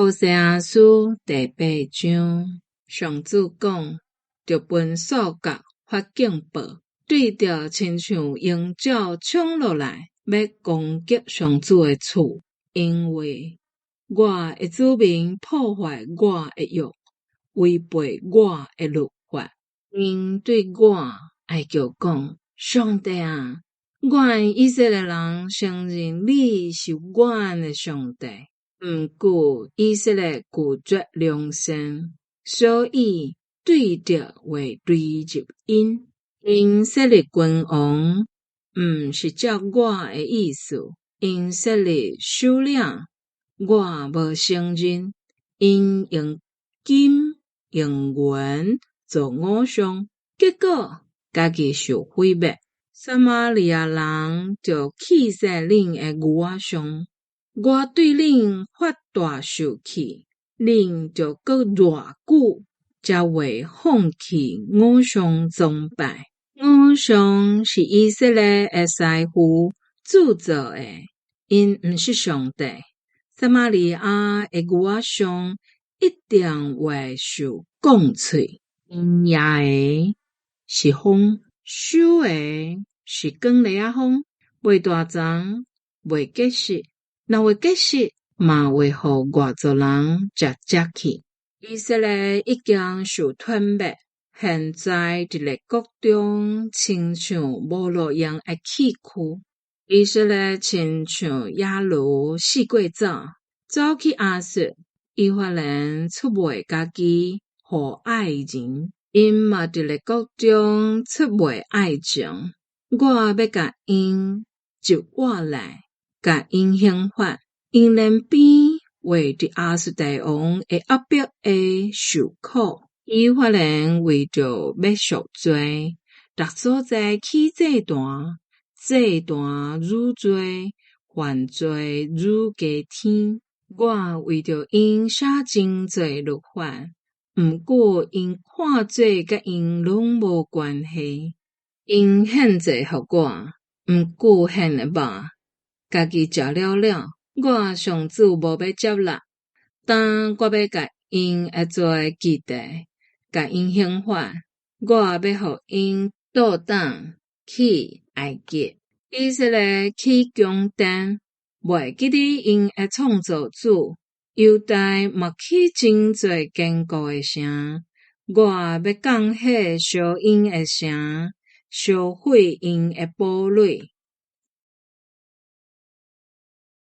何西阿書第八章，上主講，著分數角發警報，對著親像鷹鳥衝落來，欲攻擊上主的厝，因為我的子民破壞我的約，違背我的律法。𪜶對我哀求講：上帝啊，願以色列人承認你是阮的上帝。毋過以色列拒絕良善，所以對著會追入𪜶。𪜶設立君王，毋是照我的意思；𪜶設立首領，我無承認。𪜶用金用銀做偶像，結果家己受毀滅。撒瑪利亞人就棄殺恁的牛仔像。我對恁發大受氣，恁就閣偌久才會放棄偶像崇拜？偶像是以色列的師傅鑄造的，𪜶毋是上帝。撒瑪利亞的牛仔像一定會受摃喙。𪜶掠的是風，收的是捲螺仔風，袂大欉，袂結實。若會結實，嘛會予外族人食食去。以色列已經受吞滅，現在佇列國中親像無路用的器具。以色列親像野驢四界走，走去亞述。以法蓮出賣家己予愛人，𪜶嘛佇列國中出賣愛情。我欲共𪜶集活來，共𪜶刑罰，𪜶連鞭會佇亞述大王的壓迫下受苦。以法蓮為著欲贖罪，逐所在起祭壇，祭壇愈濟，犯罪愈加添。我為著𪜶寫真濟律法，毋過𪜶看做佮𪜶攏無關係。𪜶獻祭予我，毋過獻的肉，家己食了了，我上主無欲接納。但我欲共𪜶的罪記得，共𪜶刑罰，我欲予𪜶倒轉去埃及。以色列起宮殿，袂記得𪜶的創造主。猶大嘛起真濟堅固的城，我欲降火燒𪜶的城，燒毀𪜶的堡壘。